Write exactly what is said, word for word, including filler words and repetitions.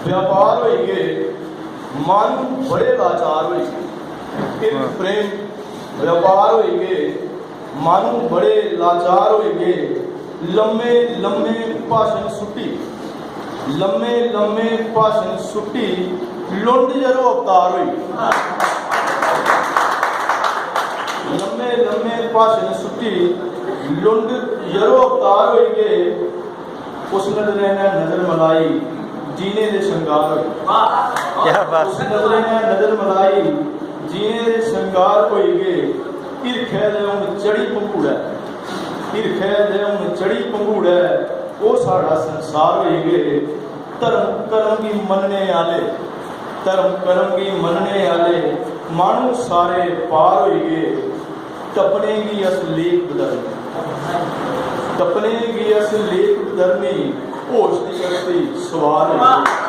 व्यापार होई गे, मानू बड़े लाचार होई गे। इर्ख प्रेम व्यापार होई गे, मानू बड़े लाचार होई गे। लम्मे लम्मे भाशन सुट्टी, लम्मे लम्मे भाशन सुट्टी, लुंड यरो अवतार होई गे। लम्मे लम्मे भाशन सुट्टी, लुंड यरो अवतार होई गे। उस नजरै ने नजर मलाई, जीने दे शंगार होई। क्या बात। उस नजरै ने नजर मलाई, जीने दे शंगार होई गे। हिरखै दे हून चढ़ी पंघूड़ै, हिरखै दे हून चढ़ी पंघूड़ै, ओह् साढ़ा संसार होई गे। धर्म कर्म गी मन्नने आह्ले, धर्म कर्म गी मन्नने आह्ले माह्नू सारे पार होई गे। टप्पने गी अस लेख बधर्मी, टप्पने गी अस लेख बधर्मी, होश दी कश्ती सुआर होई गे।